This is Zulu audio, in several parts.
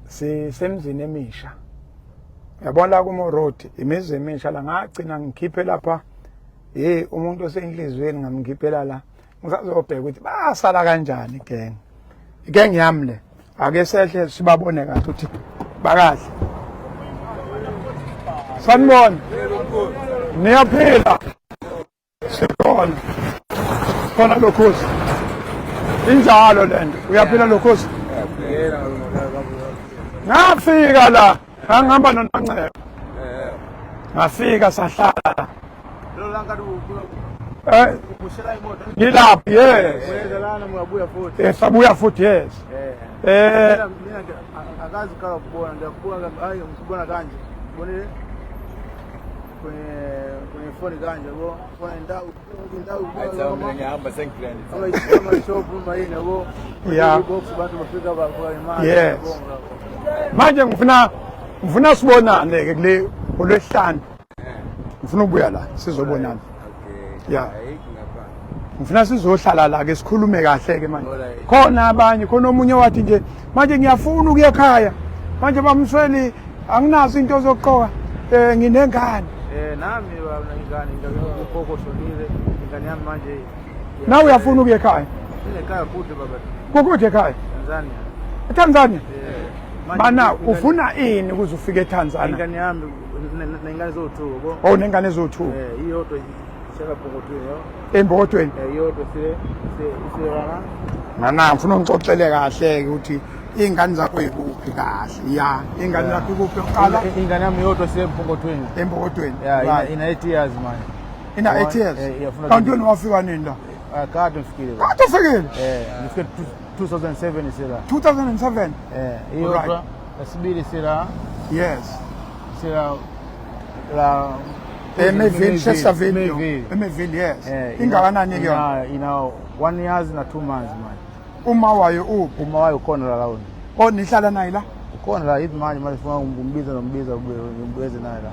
Sisemzini emisha. Yabona la kumo road imizi emisha la ngagcina ngikhiphe lapha. Hey, umuntu osenhlizweni ngamkhiphela la. Ngisazobheka ukuthi basala kanjani gang. Igang yami le. Ake sehle sibabone kahle ukuthi bakahle. Sanibona. Niyaphila. Sikhona. Khona lokhozi. Injalo lento. Uyaphila lokhozi. Ngafika la, ngangihamba noNoncebo. Ngafika sahlala la. Ngilaphi, yes. Sabuya futhi, yes. Akazi kala kubona, ndiyakubona, hayi ngikubona kanje. Ubonile? Kwenye foni kanje yabo. Foni ndawo indawo. Ngihamba sengigrand. Ama shop mayini yabo. Box bantu bafika bafuka imali. Yes. Manje ngifuna sibonane ke kule olwesihlanu. Ngifuna ukubuya la sizobonana. Okay. Yeah. Ngifuna sizohlala la ke sikhulume kahle ke manje. Khona abanye, khona omunye wathi nje manje ngiyafuna ukuya ekhaya. Manje bamsweli anginazo into zokuqoka. Nginengane. Nami baba ingane ugogo shonile ingane yami manje. Nawe uyafuna ukuya ekhaya? Ekhaya kude baba. Kukude ekhaya? Tanzania. eTanzania? Eh. Bana ufuna ini ukuze ufike eTanzania? Ingane yami nengane zowu-2 yabo. Oh, nengane zowu-2. Iyodwa iseka Bhokotweni yabo. Embokotweni. Iyodwa sile sile lana. Nana ngifuna ungixoxele kahle ke ukuthi ingane zakho ikuphi kahle. Ya, ingane yakho ikuphi yokuqala? Ingane yami iyodwa sile Embokotweni. Embokotweni. Yeah, ina 8 years manje. Ina 8 years. Iyafuna. Kanti wena wafika nini la? Kade ngifikile. Kade ufikile? Ngifike 2007 sila. 2007. Iyodwa esibili sila. Yes. Sila la Mayville, Chesterville. Mayville, yes. Ingakanani ke yona? Ina 1 years na 2 months manje. Uma wayo uphi? Uma wayo ukhona la lawini. Oh, nihlala naye la? Ukhona la yithi manje manje funa ngimbiza nombiza ngibeze naye la.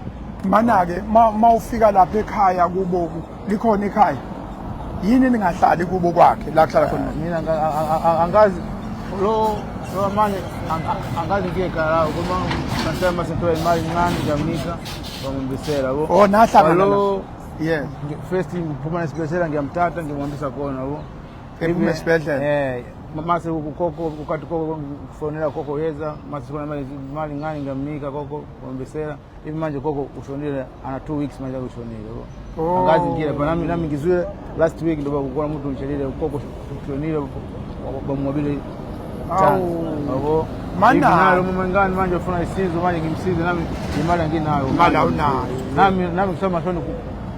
Mana ke ma ufika lapha ekhaya kubo likhona ikhaya. Yini ningahlali kubo kwakhe la kuhlala khona? Mina angazi lo lo manje angazi ngike ekhaya la kuma sometimes masenthola imali incane ngiyamnika bangibisela yabo. Oh, nahlangana Lo Yes. First ngiphuma esibhedlela ngiyamthatha ngimhambisa khona yabo. Ephuma esibhedlela. Mase ukoko ukati koko ngifonela koko yeza mase khona imali ngani ngiyamnika koko ngambisela. Hivi manje koko ushonile ana 2 weeks manje ushonile yabo. Oh. Angazi ngile pa nami ngizwe last week ndo bakukona umuntu ngitshelile koko ushonile bamwabile. Awu. Yabo. Mana. Nalo mama ngani manje ufuna isizo manje ngimsize nami imali anginayo. Imali awunayo. Nami kusema shoni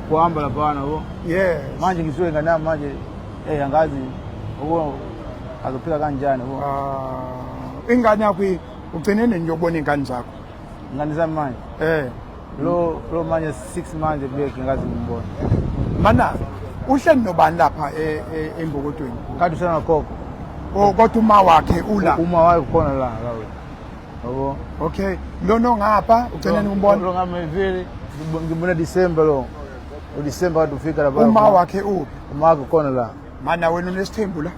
kuhamba lapha yabo. Yes. Manje ngizwe ngani nami manje angazi uko azophila kanjani yabo. Ingane yakho ugcine nini yokubona ingane zakho? Ingane zami manje. Lo manje 6 months break ngazi ngimbona. Mana uhleli nobani lapha embokotweni? Kade usana gogo. Oh, kodwa uma wakhe ula. Uma wakhe khona la la. Yabo. Okay, lo nongapha ugcine ngimbona. Lo ngamevele ngibona December lo. UDecember kade ufika lapha. Uma wakhe uphi? Uma wakhe khona la. Mana wena unesithembu la?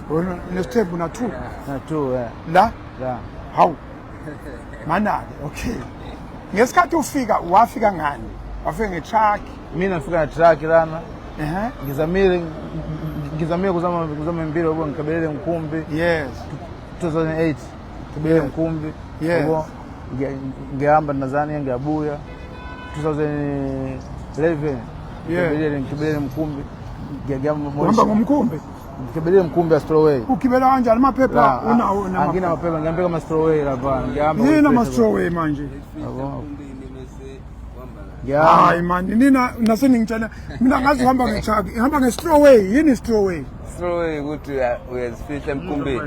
Wena unesithembu na 2? Na 2 La? La. Hawu. Mana ke, okay. Ngesikhathi ufika wafika ngani? Wafika ngetruck? Mina ngifika na truck lana. Ngizamile kuzama impilo yabo ngikabelele ngikhumbi. Yes. 2008 ngikabelele ngikhumbi. Yes. Yabo ngihamba Tanzania ngiyabuya. 2011 Yeah. ngikabelele mkhumbi. Uhamba ngomkhumbi? Ngikabelele mkhumbi ya Strawway. Ugibela kanjani amaphepha unawo na? Angina maphepha, ngihamba kama Strawway lapha. Ngihamba. Yini ama Strawway manje? Yabo. Hayi man, nina naseningitshela mina ngazi uhamba ngetruck, ihamba nge-strawway, yini strawway? Strawway ukuthi uyazifihla emkhumbini.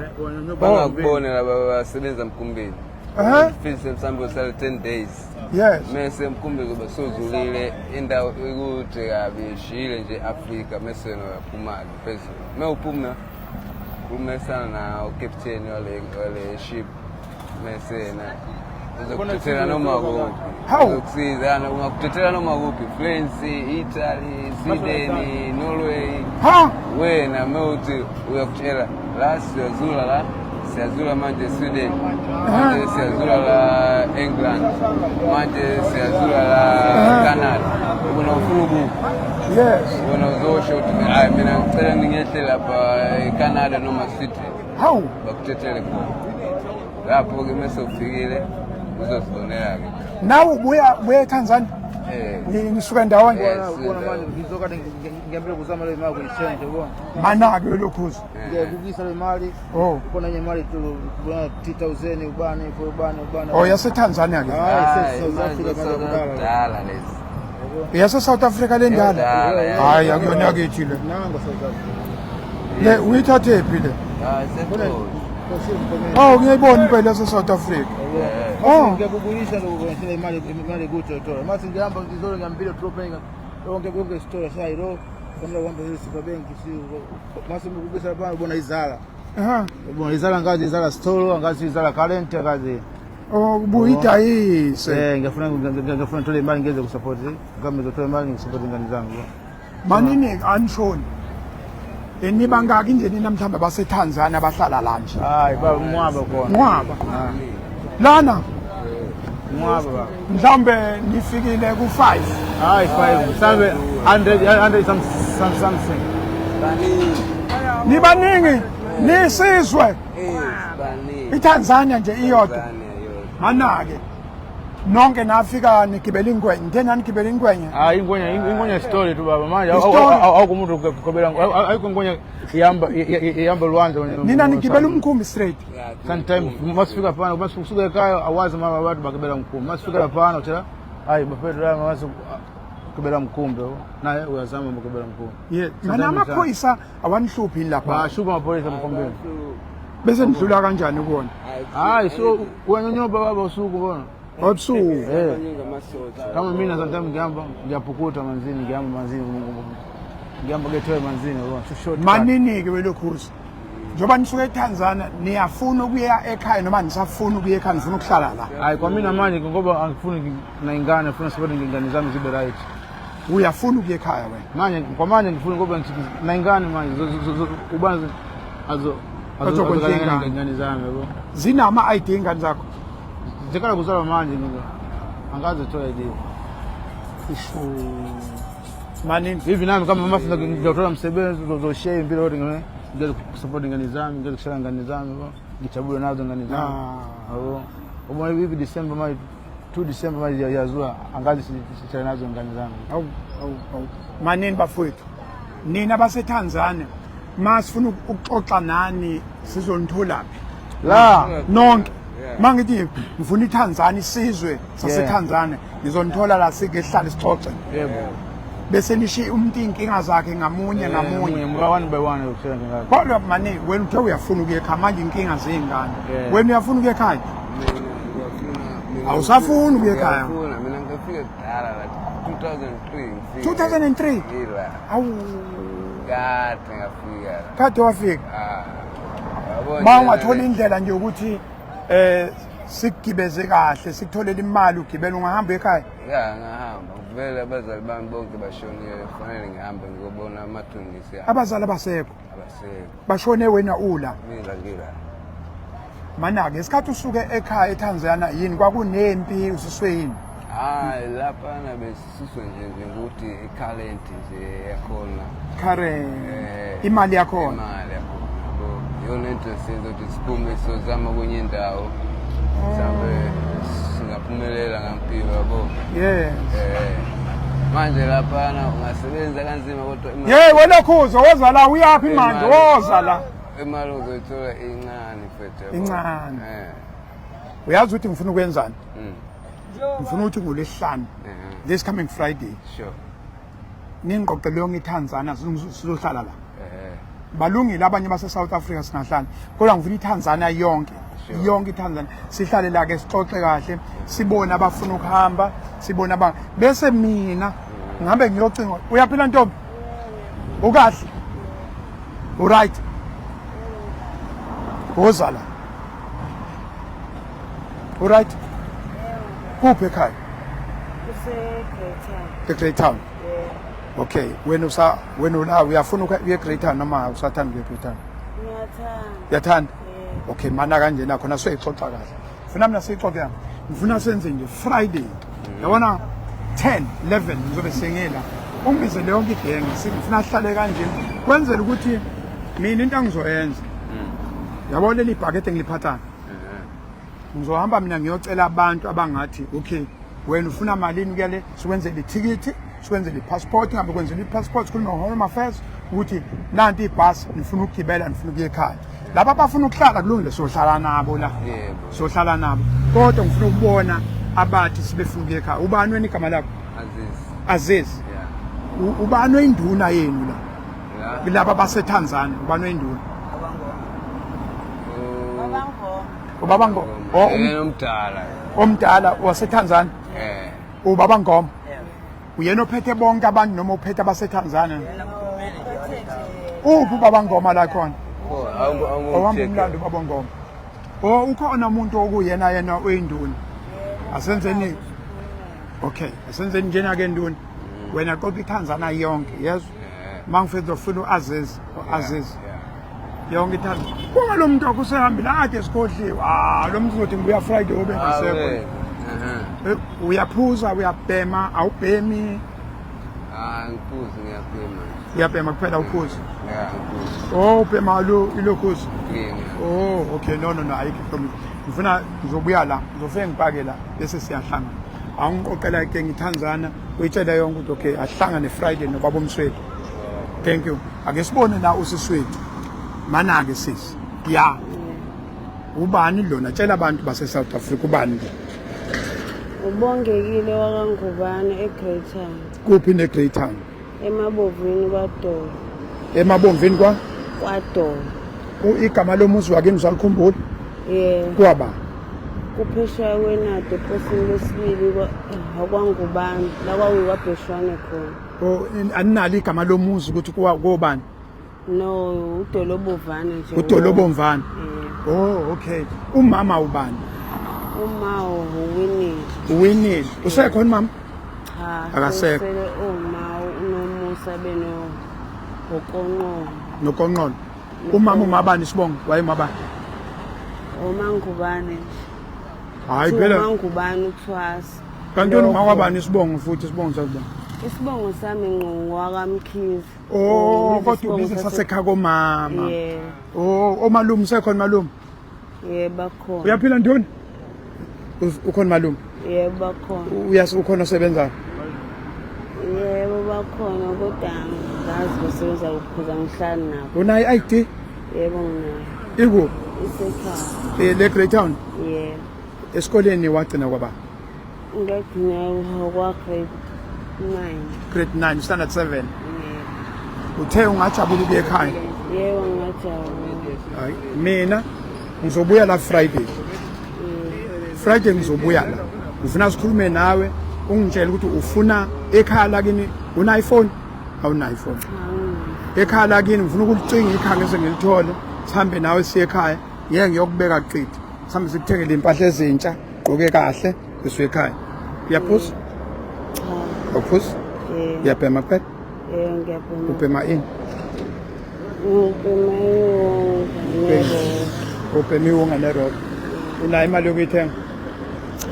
Bangakubona laba basebenza emkhumbini. Uzifihle mhlawumbe usale 10 days. Yes. Mese emkhumbini kuba sozulile indawo ikude kabi ishile nje Afrika mese wena uyaphuma-ke phezulu. Uma uphuma umesana na ucaptain wale ship mese yena uzokuthethela noma kuphi. How? Uzokusiza ungakuthethela noma kuphi. France, Italy, Sweden, Norway. Ha? Wena mewuthi uyakutshela la siyazula la Siyazula manje Sweden, manje siyazula la England, manje siyazula la Canada. Ubona ufuna ubuka. Yes. Ubona uzosho ukuthi hayi, mina ngicela ningehle lapha eCanada noma Sweden. Hawu. Bakuthethele khona. Lapho-ke mese ufikile uzosibonela-ke. Nawe ubuya eTanzania? Eh. Nisuka ndawonye? Yes. Ubona manje ngizokade ngiyambile kuzama le mali kuyichange, ubona. Manake lokhuza. Ngiyabukisa le mali. Oh. Khona enye imali tu kubona 3000 ubani for ubani ubani. Oh, yaseTanzania ke. Hayi, South Africa manje kudala. Kudala lezi. Yase South Africa le ndala. Endala, ya. Hayi, akuyona yakithi le. Nango South Africa. Le uyithathe phi le? Hayi, seTosh. Oh, ngiyayibona impela yase South Africa. Oh. Ngiyakubuyisa lokho kwenza imali kuthi uthola. Mase ngihamba ngizolo ngihambile drop yonke konke isitolo sayi lo. Fanele uhambe super bank si mase ngikubuyisa lapha ubona izala. Aha. Ubona izala ngazi izala sitolo ngazi izala current ngazi. Oh, buyidayise. Eh, ngiyafuna ngithole imali ngeze kusupport. Ngame ngizothola imali ngisupport ingane zami. Manini anishoni. Enibangaki nje nina mhlawumbe baseTanzania abahlala la nje? Hayi baba, mwaba khona. Mwaba. Lana Mwaba baba. mhlawumbe nifikile ku-5. Hayi 5 mhlambe 100 100 something. Baningi. Nibaningi nisizwe Eh, baningi. iTanzania nje iyodwa. Tanzania iyodwa. Manake nonke nafika nigibela ingwenye, ngithe nanigibela ingwenye. Ah, ingwenya story tu baba manje Story. awukumuntu kugibela, ayikho ingwenya ihamba lwandle. Nina nigibela umkhumbi straight. Sometime masifika phana masisuka ekhaya awazi mama abantu bagibela mkhumbi, masifika laphana utshela hayi bafethu la mase gibela mkhumbi naye uyazama ukugibela mkhumbi. Yeah. Mana amaphoyisa awanihluphi yini lapha? Bashuba amaphoyisa emkhumbini. Bese nidlula kanjani kuwona? Hayi, so uyanyonyoba baba usuku bona. Ebusuku. Eh. Baningi amasotsha. Kama mina sometimes ngihamba ngiyapukuta manzini, ngihamba manzini, ngihamba kethowe manzini yabona, short. Manini-ke welokhuza, njengoba nisuke eTanzania niyafuna ukuya ekhaya noma nisafuna ukuya ekhaya, nifuna ukuhlala la? Hayi, kwamina manje ngoba angifuni na ingane, ngifuna support ingane zami zibe right. Uyafuna ukuya ekhaya wena? Manje kwamanje ngifuna ngoba na ingane manje ubani azo Azokwenza ingane. Ingane zami yabo. Zinama-ID ingane zakho? Zikala kuzalwa manje mina angazi thola ID. Isho manini. Hivi nami kama mama ngiyothola umsebenzi uzoshare impilo yote ngeke kusupport ingane zami, ngeke kushare ingane zami yabo, ngijabule nazo ingane zami. Ah. Yabo, ubona hivi December manje 2 December manje yazua angazi sishare nazo ingane zami. Awu awu awu, manini bafowethu, nina baseTanzania masifuna ukuxoxa nani sizonitholaphi? La. Nonke. Yeah. Mangithi ngifuna iTanzania, isizwe saseTanzania, ngizonithola la sike sihlale sixoxe? Yebo. Bese nishiya umuntu iy'nkinga zakhe ngamunye ngamunye. One by one ukushare ngakho. Kodwa mani wena uthe uyafuna ukuya ekhaya manje, inkinga zey'ngane. Yeah. Wena uyafuna ukuya ekhaya? Mina ngiyafuna, mina. Awusafuni ukuya ekhaya? Ngiyafuna, mina ngifike kudala la 2003 ngifike. 2003? Ngila. Awu. Kade ngafika la. Kade wafika. Ah. Yabo Ma nje ungathola indlela nje ukuthi sikugibeze kahle, sikutholele imali ugibele, ungahamba ekhaya? Ya, ngahamba. Vele abazali bami bonke bashonile, kufanele ngihambe ngiyobona amathungisi abo. Abazali abasekho? Abasekho. Bashone wena ula? Mina ngila. Mana-ke isikhathi usuke ekhaya eTanzania yini, kwakunempi, ususwe yini? Hayi, laphana besisuswe nje ukuthi i-current nje yakhona. Karen. Eh, Imali yakhona. Imali yakhona yabo. Iyona into esenza ukuthi siphume siyozama kwenye indawo, mhlawumbe singaphumelela ngampilo yabo. Yes. Manje laphana ungasebenza kanzima kodwa Ye wena khuzo, woza la, uyaphi manje? Woza la. Imali uzoyithola incane mfethu, yabo. Incane. Uyazi ukuthi ngifuna ukwenzani? Ngifuna ukuthi ngolwesihlanu, this coming Friday, ningiqoqele yonke iTanzania, sizohlala la. Balungile abanye base-South Africa, singahlala, kodwa ngifuna iTanzania yonke. Yonke iTanzania sihlale la ke, sixoxe kahle, sibone abafuna ukuhamba, sibone aba bese mina ngihambe ngiyocinga. Uyaphila ntombi? Ukahle? Uright? Woza la. Uright? Kuphi ekhaya? Kuse-Greytown. EGreytown? Yeah. Okay, wena usa wena ula uyafuna ukuya eGreytown noma usathanda ukuya eGreytown? Ngiyathanda. Uyathanda? Yeah. Okay, mana kanjena khona soyixoxa kahle. Funa mina siyixoxe yami. Ngifuna senze nje Friday. Yabona 10 11 ngizobe sengila. Ungibizele yonke igenge, ngifuna sihlale kanje. Kwenzela ukuthi mina into engizoyenza. Yabo leli bhakede engiliphathayo. Ngizohamba mina ngiyocela abantu abangathi okay wena ufuna malini kuyale sikwenzele ithikithi sikwenzele i-passport ngabe kwenzela i-passport sikhulume ngo-home affairs ukuthi nanti ibhasi nifuna ukugibela nifuna ukuya ekhaya laba abafuna ukuhlala kulungile sohlala nabo la sohlala nabo kodwa ngifuna ukubona abathi sibefuna ukuya ekhaya ubani wena igama lakho Aziz Aziz yeah ubani oyinduna yenu la kulaba baseTanzania ubani oyinduna ubaba Ngoma oh, omdala omdala waseTanzania eh ubaba Ngoma uyena ophethe bonke abantu noma uphethe abaseTanzania uphi ubaba Ngoma la khona owami umlando ubaba Ngoma oh ukhona umuntu okuyena yena oyinduna asenzeni okay asenzeni njena ke nduna wena qoqa iTanzania yonke yezwa uma ngifika ngizofuna u-aziz u-aziz yonke ithanda kunga lo muntu wakho usehambile ade sikhohliwe ah lo muntu uzothi ngibuya Friday ube ngasekho eh, uyaphuza uyabhema awubhemi ah ngiphuzi ngiyabhema uyabhema kuphela uphuzi yeah ngiphuzi oh ubhema lo ilokhuzi oh okay no no no ayikho problem ngifuna ngizobuya la ngizofike ngipake la bese siyahlangana awungiqoqela ke ngithanzana uyitshele yonke ukuthi okay ahlangane Friday nobaba uMsweli thank you ake sibone la usiswethu mana-ke sisi ya ubani lona tshela abantu base-South Africa ubani lo Ubongekile wakaNgubane eGreytown. Kuphi neGreytown? Emabovini kwaDolo. Emabomvini kwa? KwaDolo. Igama lomuzi wakini usalikhumbula? Yebo. Kwaba? Kuphesheya kwenadi eposini lesibili kwaNgubane la kwakuyikwabheshwane khona. Oh, aninalo igama lomuzi ukuthi kobani? No, uDolobovane nje. UDolobomvane. Oh, okay. Umama ubani? Uma uwinile. Uwinile. Usekhona mama? Cha. Akasekho. Sele uma unomusa beno okonqolo. Nokonqolo. Umama umabani isibongo? Wayemabani? Umangubane nje. Hayi phela. Umangubane uthwasa. Kanti wena umawabani isibongo futhi isibongo sakubani? Isibongo sami ngqo ngowakaMkhize. Oh, kodwa ubiza sasekhaya komama. Yebo. Oh, omalume usekhona malume? Yebo bakhona. Uyaphila ntoni? Ukhona malume? Yebo bakhona. Uyas ukhona osebenzayo? Yebo bakhona kodwa angazi basebenza ukuphuza ngihlali nabo. Unayo i-ID? Yebo nginayo. Ikuphi? Isekhaya. Eh, le Greytown? Yebo. Esikoleni wagcina kwaba? Ngagcina kwa grade 9. Grade 9, standard 7. Uthe ungajabula ukuya ekhaya? Yebo ngajabula. Hayi, mina ngizobuya la Friday. Friday ngizobuya la. Ngifuna sikhulume nawe ungitshele ukuthi ufuna ekhaya lakini una iPhone? Awunayo iPhone. Ekhaya lakini ngifuna ukulicinga ikhaya ngeze ngilithole. Sihambe nawe siye ekhaya. Ngeke ngiyokubeka qitha. Sihambe sikuthengele impahla ezintsha, gqoke kahle bese ekhaya. Uyaphuza? Cha. Awuphuzi? Yebo. Uyabhema kuphela? Yebo ngiyabhema. Ubhema ini? Ngibhema iwunga nerobe. Ubhema iwunga nerobe. Unayo imali yokuyithenga? Cha.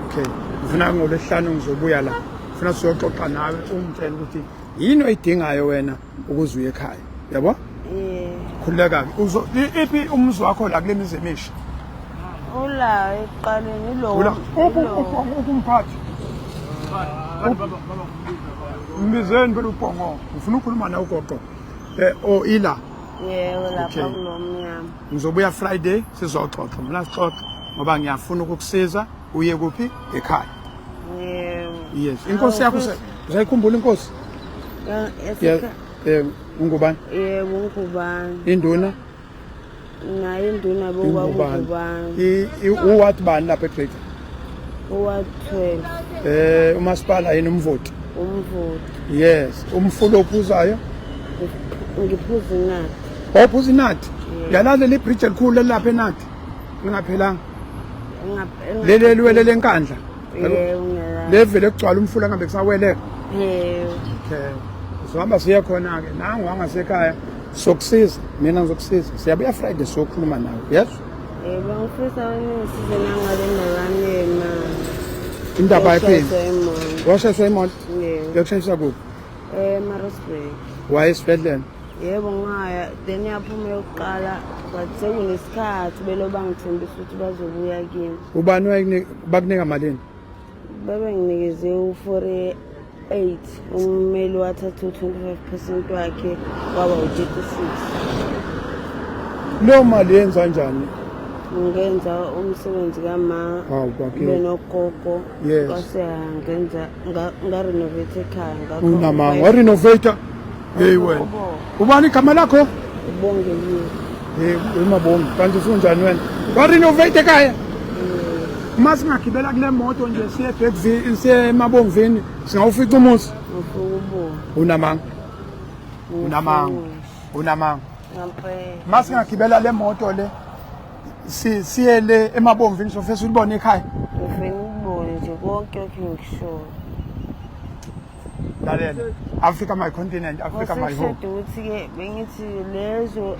Okay. Ngifuna ngolwesihlanu ngizobuya la. Ngifuna siyoxoxa nawe ungitshele ukuthi yini oyidingayo wena ukuze uye ekhaya. Yabo? Yebo. Khululeka-ke. Uzo iphi umuzi wakho la kule mizi emisha? Ula ekuqaleni ilo. Ula uphi uphi umphathi? Mbizeni phela ubhongo. Ngifuna ukukhuluma nawe ugoqo. Eh o ila. Yebo lapha Okay. kulo mnyama. Ngizobuya Friday sizoxoxa. Mina sixoxe ngoba ngiyafuna ukukusiza uye kuphi ekhaya. Yebo. Yes. Inkosi yakho usayikhumbula inkosi? Yeah. Eh ungubani? Yebo ungubani. Induna? Naye induna bokwakumbani. Uward bani lapha eGreater? Uward 12. Eh umasipala yini umvoti? Umvoti. Yes, umfula ophuzayo? Ngiphuza inadi. Wawuphuza inadi? Yalazi leli bridge elikhulu elapha enadi? Lingaphelanga. Leli eliwele lenkandla. Yebo ngiyalazi. Levele kugcwala umfula ngabe kusaweleka. Yebo. Okay. Sohamba siye khona ke nangu wangasekhaya. Sokusiza, mina ngizokusiza. Siyabuya Friday sokhuluma nawe. Yes? Yebo, ngifisa uningisize nangale ndaba yami yemali. Indaba yaphini? Yokushayiswa imoto. Washayiswa imoto? Yebo. Yokushayiswa kuphi? EMaritzburg. Waye esibhedlela. Yebo ngaya, then yaphuma yokuqala but sekunesikhathi belo bangithembisa ukuthi bazobuya kimi. Ubani wayekunika bakunika malini? Babenginikeze u-48 ummeli wathatha u-25 percent wakhe kwaba u-36. Leyo mali yenza kanjani? Ngenza umsebenzi kama Hawu, kwakhe. benogogo Yes. kwase ngenza nga-renovate ekhaya ngakho Unamanga. Warenovate. Hey wena. Ubani igama lakho? Ubongekile. Hey umabongi. Kanti usunjani wena? Warenovate ekhaya. Uma singagibela kule moto nje siye Bergville, siye eMabomvini, singawufica umuzi. Ngifuna ukubonga. Unamanga. Unamanga. Unamanga. Ngampela. Uma singagibela le moto le si siye le eMabomvini sofese ulibone ekhaya. Ngifuna ukubona nje konke lokhu engikushoyo. Lalela. Africa my continent, Africa my home. Kwasekushada ukuthi-ke bengithi lezo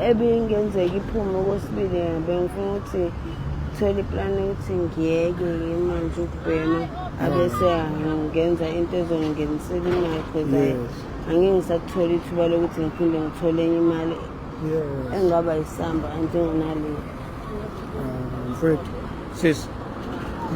ebingenzeka iphume okwesibili bengifuna ukuthi thole iplani ukuthi ngiyeke-ke manje ukubhema abese ngenza into ezongingenisela imali because angeke ngisathola ithuba lokuthi ngiphinde ngithole enye imali engaba isamba njengonale. Mfowethu, sis,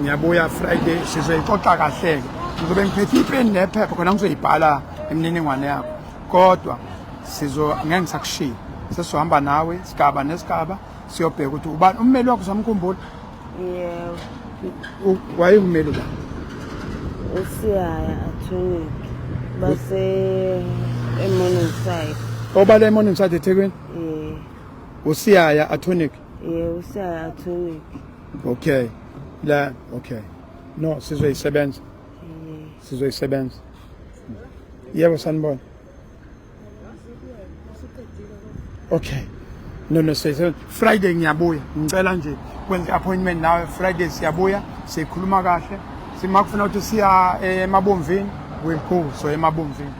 ngiyabuya Friday sizoyixoxa kahle-ke. Ngizobe ngiphethe ipeni nephepha khona ngizoyibhala imininingwane yakho. Kodwa sizo ngeke ngisakushiya. Sesizohamba nawe sigaba nesigaba siyobheka ukuthi ubani ummeli wakho usamkhumbula. Yebo. Wayengumeli ubani? USiyaya Atonic base eMorningside. Obala eMorningside eThekwini? Yeah. USiyaya Atonic. Yeah, uSiyaya Atonic. Okay. La okay. No, sizoyisebenza. Sizoyisebenza. Yebo sanibona. Okay. No no sizoyisebenza. Friday ngiyabuya. Ngicela nje kwenze appointment nawe Friday siyabuya sikhuluma kahle. Sima kufuna ukuthi siya eMabomvini we'll go so eMabomvini.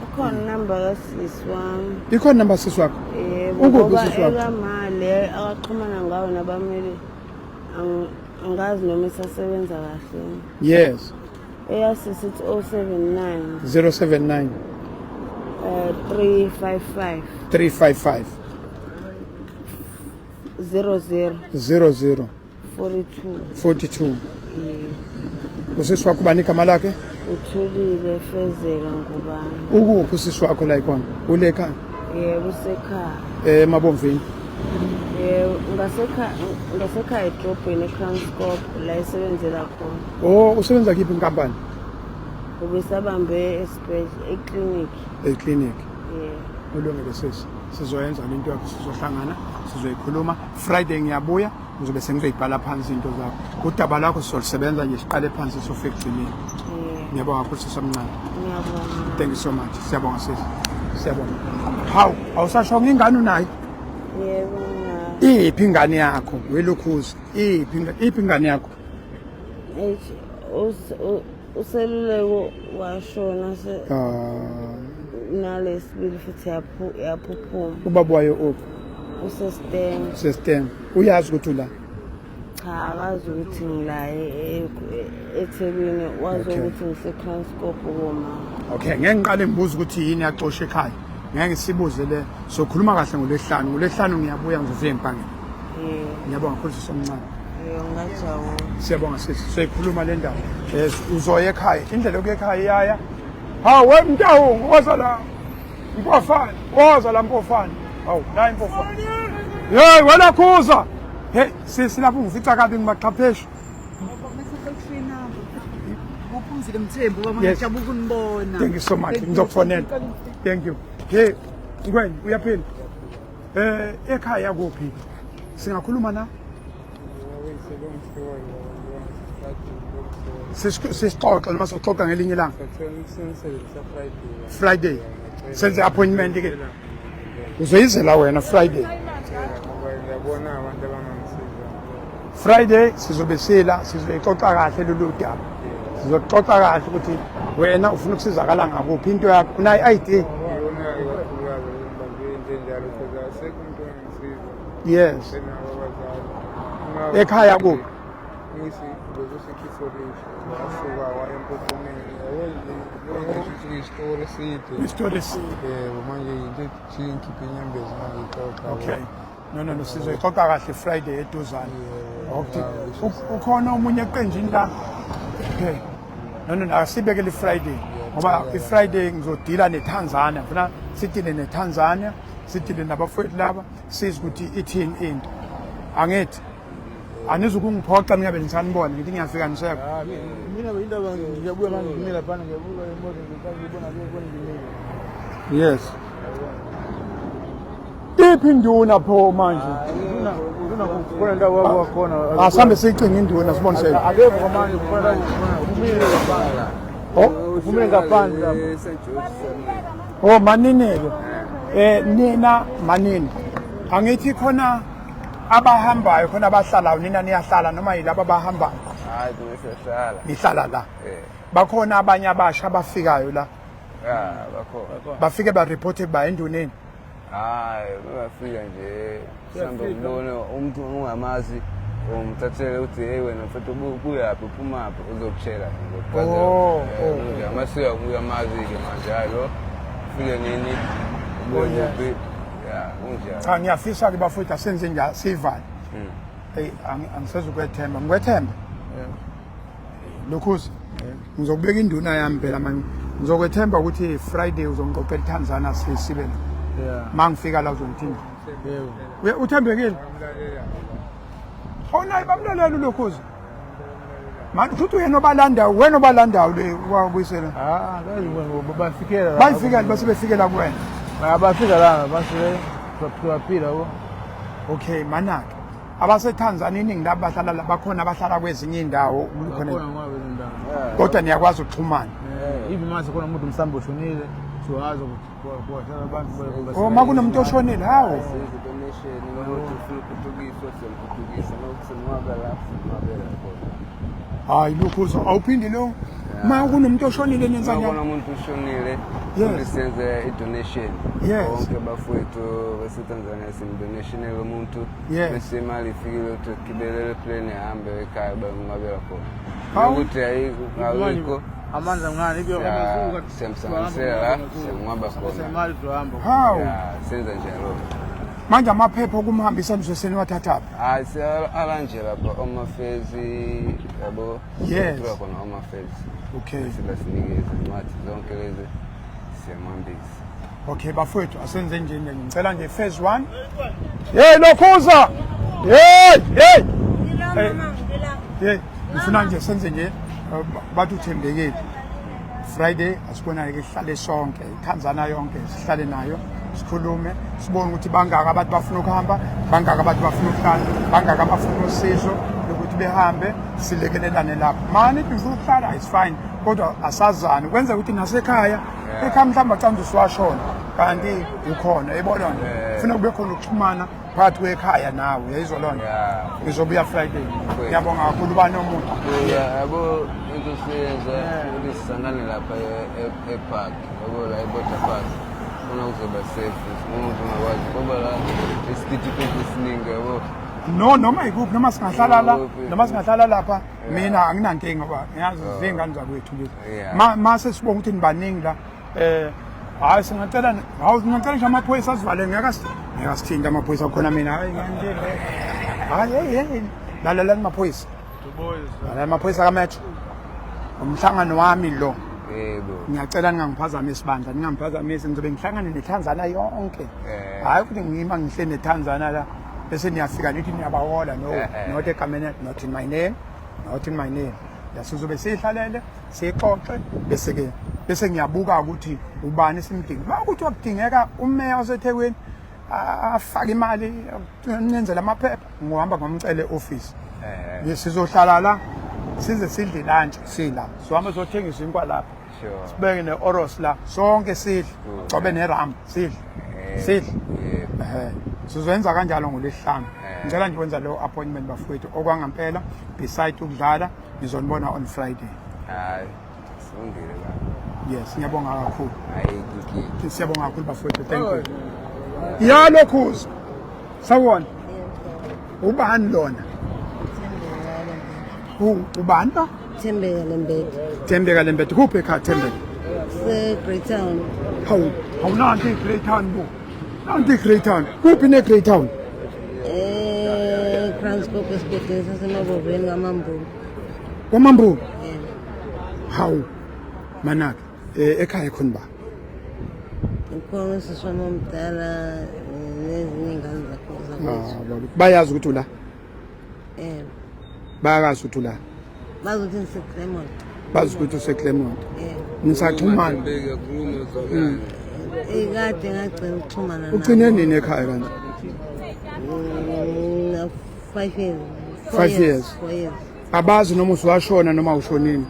Ukhona number kasisi wami. Ikhona number sisi wakho? Yebo. Ukuphi Ngoba usisi wakho? ekamali akaxhumana ngayo nabameli angazi noma isasebenza kahle. Yes. Eyasisi ithi 079 079 355 355 00 00 42. 42. Yeah. Usisi wakho ubani igama lakhe? Uthulile Fezeka ngubani. Ukuphi usisi wakho la ikhona? Ule ekhaya? Yebo usekhaya. EMabomvini. Yebo ngasekhaya ngasekhaya edrobheni eKranskop la esebenzela khona. Oh, usebenza kiphi inkampani? Ubesabambe esibhedlela eclinic. Eclinic. Yebo. Kulungile sisi. Sizoyenza lento yakho sizohlangana, sizoyikhuluma. Friday ngiyabuya, ngizobe sengizoyibhala phansi into zakho. Udaba lakho sizolisebenza nje siqale phansi sofika ekugcineni. Yebo. Ngiyabonga kakhulu sisi omncane. Ngiyabonga. Thank you so much. Siyabonga sisi. Siyabonga. Hawu, awusashonga ingane unayo? Yebo nginayo. Iphi ingane yakho? Welokhuza. Iphi ingane yakho? Eish, useluleko washona se nalesibili futhi yaphuphuma. Ubaba wayo uphi? Usesiteng. Sesiteng. Uyazi ukuthi ula? Cha, akazi ukuthi ngila eThekwini, wazi ukuthi ngiseKranskop koma. Okay, ngeke ngiqale ngibuze ukuthi yini yaxosha ekhaya. Ngeke ngisibuze le. Sokhuluma kahle ngoLwesihlanu. NgoLwesihlanu ngiyabuya ngizofika ngibhangele. Yebo. Ngiyabonga kakhulu sisi omncane. Yebo, ngajabula. Siyabonga sisi. Soyikhuluma le ndaba. Yes, uzoya ekhaya. Indlela yokuya ekhaya iyaya. Hawu we Mtawu, woza la. Mpofana, woza la Mpofana. Hawu, la Mpofana. Hey, wena khuza. Hey, sisi lapho ngifica kabi ngimaxhapheshu. Uphumzile Mthembu baba Yes. ngijabula ukunibona. Thank you so much. Ngizokufonela. Thank you. Hey, Ngweni, uyaphila? Ekhaya kuphi? Singakhuluma na? Sisixoxe noma soxoxa ngelinye ilanga. Friday. Senze appointment ke. Uzoyizela wena Friday. Ngiyabona abantu abangangisiza. Friday sizobe sila sizoyixoxa kahle lolu daba. Sizoxoxa kahle ukuthi wena ufuna ukusizakala ngakuphi into yakho. Unayo i-ID? Yes. Senabo abazali. Ekhaya kuphi? Ngisi bekuseKhifolishi. Wasuka waya eMpophomeni. Yabo nje ngisho ukuthi isitori eside. Isitori eside. Yebo manje into ethi ngikhiphe inyembezi mangixoxa. Okay. No no no sizoyixoxa kahle Friday eduzane. Yeah. Okay. Ukhona omunye eqenjini la? Okay. No no no asibekele iFriday. Ngoba iFriday ngizodila neTanzania. Ngifuna sidile neTanzania, sidile nabafowethu laba, sizwe ukuthi ithini into. Angithi anizukungiphoxa mina bengisanibona ngithi ngiyafika nisekho. Ah, mina indaba ngiyabuya manje ngimile laphana ngiyabuka imoto ngibona ngibona ngimile. Yes. Iphi induna pho manje? Kuna ndawo wabo wakhona. Asambe siyicinga induna sibone. Akekho manje kukhona la kumile ngaphandle. Oh, kumile ngaphandle lapha. St. George somewhere. Oh manini ke. Nina manini. Angithi khona abahambayo khona abahlalayo nina niyahlala noma yilabo abahambayo Hayi thina siyahlala. nihlala la. Eh. Bakhona abanye abasha abafikayo la. Ah, bakhona. Bafike ba report ba enduneni. Hayi, bafika nje mhlawumbe umbone umuntu ongamazi umthathele uthi hey wena mfethu ubuyaphi uphumaphi uzokutshela nje. Oh, oh. Nje amasuya uyamazi-ke manje hayi lo ufike nini ubuye kuphi ya kunjalo. Cha ngiyafisa ke bafowethu asenze njalo sivale. Hey angisezukwethemba. Ngikwethemba. Lokhuza. Ngizokubeka induna yami phela manje. Ngizokwethemba ukuthi Friday uzongixoxela iTanzania sibe la. Yeah. Mangifika la uzongithinta. Yebo. Uthembekile? Oh naye bamlalela uLokhuza. Manje futhi uyena obalandayo, wena obalandayo le wabuyisela. Ah, kazi bona bafikela la. Bayifikela base befikela kuwena. Bafika la base tuwaphila wo. Okay, manake. AbaseTanzania iningi labo bahlala la bakhona abahlala kwezinye indawo Khona khona. ngoba bezindawo. Kodwa niyakwazi ukuxhumana. Even manje khona umuntu mhlawumbe oshonile siwazi ukuthi kuwahlala abantu. Oh, makunomuntu oshonile hawo. Senze donation nokuthi ufuna ukuthuthukiswa siyamthuthukisa nokuthi simnqwabe la simnqwabela khona. Hayi Lokhuza awuphindi lo. Ma kunomuntu oshonile nenza Uma njani? khona umuntu ushonile Yes. futhi senze i-donation Yes. bonke bafowethu baseTanzania simdonationele umuntu Yes. bese imali ifikile ukuthi gibelele plane ahambe ekhaya bayomnqwabela khona Hawu. ukuthi ayikho Amandla mncane ibyo siyamsanganisela la siyamnqwaba khona Imali tuhamba. Hawu. Ya, senza njalo Manje amaphepha okumhambisa nizobe niwathathaphi? hayi alanje lapha omafezi yabo Yes. Kuthiwa khona omafezi Okay. sibasinikeza incwadi zonke lezi siyamhambisa Okay bafowethu asenze nje nje ngicela nje phase 1. Hey Lokhuza. Hey hey. Hey. Hey ngifuna nje senze nje bathi uthembekile. Friday asibonane ke sihlale sonke iTanzania yonke sihlale nayo sikhulume sibone ukuthi bangaka abantu bafuna ukuhamba bangaka abantu bafuna ukuhlala bangaka abafuna usizo lokuthi behambe silekelelane lapho mani ithi ngifuna ukuhlala it's fine kodwa asazani kwenza ukuthi nasekhaya ekhaya mhlawumbe acanda usuwashona kanti ukhona yebo lona funa kube khona ukuxhumana phakathi kwekhaya nawe uyayizwa lona Yeah. ngizobuya Friday ngiyabonga kakhulu ubani omuntu Yabo into siyenza ukuthi sisangane lapha e-park yabo la e-border park funa kuzoba safe umuntu ungakwazi ngoba la isiphithiphithi esiningi yabo no noma ikuphi noma singahlala la Ikuphi. noma singahlala lapha mina anginankinga ngoba ngiyazi zingane zakwethu lezi Yeah. ma sesibonga ukuthi nibaningi la hayi singacela hawu singacela nje amaphoyisa asivale ngeke asithinte amaphoyisa khona mina hayi ngeke hayi hey hey lalalani maphoyisa lalalani maphoyisa kaMetro umhlangano wami lo yebo ngiyacela ningangiphazamisi bandla ningangiphazamisi ngizobe ngihlangane neTanzania yonke hayi ukuthi ngima ngihle neTanzania la bese niyafika nithi niyabahola no not egameni not in my name not in my name yasizobe sihlalele sixoxe bese ke bese ngiyabuka ukuthi ubani simdinga uma ukuthi wakudingeka umeya waseThekwini afake imali nenzele amaphepha ngihamba ngomcele office sizohlala la size sidle lunch sila sihambe sothenga isinkwa lapha sibeke ne-oros la sonke sidle gcobe neram sidle sidle sizoyenza kanjalo ngolwesihlanu ngicela nje kwenza leyo appointment bafowethu okwangampela beside ukudlala ngizonibona on Friday. Hayi, silungile baba. Yes, ngiyabonga kakhulu. Hayi, kiki. Siyabonga kakhulu bafowethu. Thank you. Ya Lokhuza. Sawubona. Ubani lona? Ubani lo? Thembeka Lembede. Thembeka Lembede. Kuphi ekhaya Thembeka? Se Greytown. Hawu, awunanto iGreytown bo. Nanto iGreytown. Kuphi neGreytown? Eh, Kranskop esigodini saseMaboveni kaMambulo. KwaMambulo? Yebo. Hawu. Manake, ekhaya khona ba? Ukhona usisi wami omdala nezinye iy'ngane zakho zakwethu. Ah, bayazi ukuthi ula? Yebo. Bayakazi ukuthi ula? Bazi ukuthi ngiseClermont. Bazi ukuthi useClermont. Yebo. Nisaxhumana? Thembeka, khuluma uzwakale. Ikade ngagcina ukuxhumana nabo. Ugcine nini ekhaya kanje? 5 years. 5 years. 4 years. Abazi noma usuwashona noma ushonile.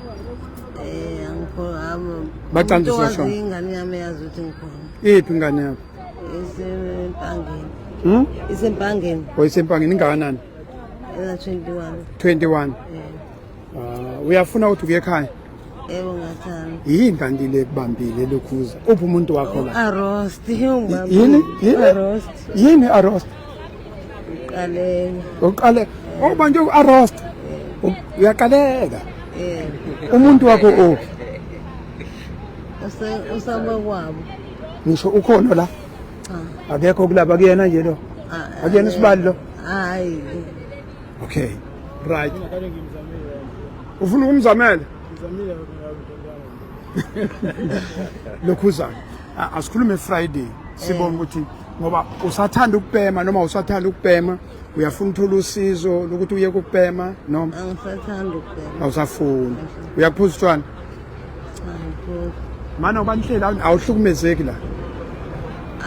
Eh, angikho abo. Bacanda Umuntu owazi usashona. Ingane yami yazi ukuthi ngikhona. Iphi ingane yakho? Isempangeni. Hmm? Isempangeni. Oyisempangeni ingakanani? Ena 21. 21. Eh. Ah, uyafuna ukuthi uye ekhaya? Yebo ngathanda. Yini kanti le kubambile lokhuza? Uphi umuntu wakho la? Arost. Yini? Yini? Arost. Yini arost? Uqaleka. Uqale. Oh manje uarost. Uyaqaleka. Yebo. Umuntu wakho uphi? Usaba kwabo. Ngisho ukhona la? Cha. Akekho kulaba kuyena nje lo. Akuyena isibali lo. Hayi. Okay. Right. Ufuna ukumzamela? Lokhuzana. Asikhulume Friday. Sibonga ukuthi ngoba usathanda ukubhema noma usathanda ukubhema uyafuna uthola usizo lokuthi uye ukubhema noma Angisathanda ukubhema. Awusafuni. Uyaphuza utshwala? Cha, ngiphuza. Mana ubanhlela awuhlukumezeki la.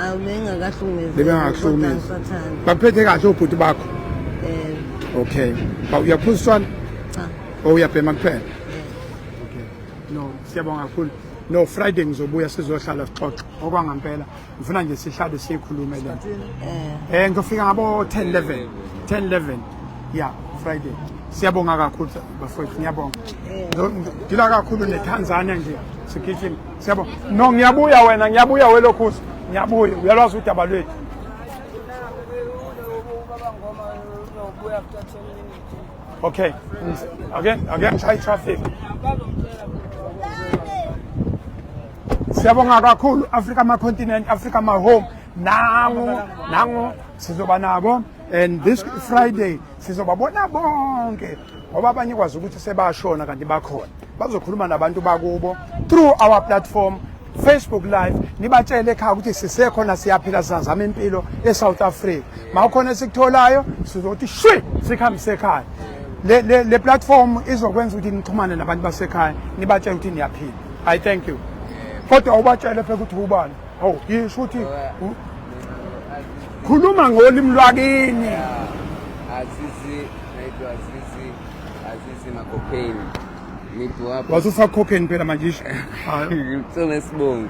Awu bengakahlukumezi. Bebengakakuhlukumezi. Angisathanda. Bakuphethe kahle obhuti bakho. Eh, Okay. Uyaphuza utshwala? Cha. Oh uyabhema kuphela. Okay. No, siyabonga kakhulu. No, Friday ngizobuya sizohlala sixoxe okwangampela. Ngifuna nje sihlale sikhulume le. Eh ngizofika ngabo 10 11. 10 11. Yeah, Friday. Siyabonga kakhulu bafowethu, ngiyabonga. Ngila kakhulu neTanzania nje sigijima. Siyabonga. No, ngiyabuya wena, ngiyabuya welokhuza. Ngiyabuya. Uyalwazi udaba lwethu. Okay. Again, again try traffic. Siyabonga kakhulu Africa my continent, Africa my home. Nangu, nangu sizoba nabo and this Friday sizobabona bonke ngoba abanye kwazi ukuthi sebashona kanti bakhona. Bazokhuluma nabantu bakubo through our platform Facebook Live nibatshele ekhaya ukuthi sisekhona siyaphila sizazama impilo eSouth Africa. Mawukhona esikutholayo sizothi shwi sikhambise ekhaya. Le le le platform izokwenza ukuthi nixhumane nabantu basekhaya nibatshele ukuthi niyaphila. I thank you. Kodwa ubatshele phela ukuthi ubani. Hawu yisho ukuthi khuluma ngolimi lwakini. Azizi, naitwa Azizi, Azizi Makopeni. Nipo hapa. Wasufa cocaine phela manje isho. Ngicela isibongo.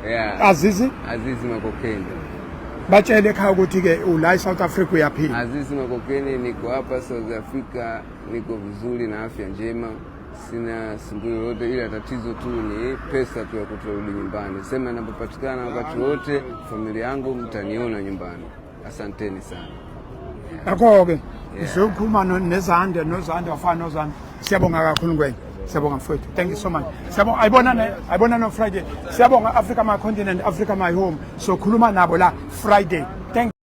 Yeah. Azizi? Azizi Makopeni. Batshele ekhaya ukuthi ke ula eSouth Africa uyaphila. Azizi Makopeni, niko hapa South Africa, niko vizuri na afya njema. Sina sumbuo lolote, ila tatizo tu ni pesa tu ya kutorudi nyumbani. Sema inapopatikana wakati wote, familia yangu mtaniona nyumbani. Asanteni sana. Ngakho-ke ngizokhuluma nezande nozande wafana nozande. Siyabonga kakhulu Ngwenya. Siyabonga mfowethu. Thank you so much. Siyabonga ayibonane ayibonane on Friday. Siyabonga Africa my continent, Africa my home. So khuluma nabo la Friday. Thank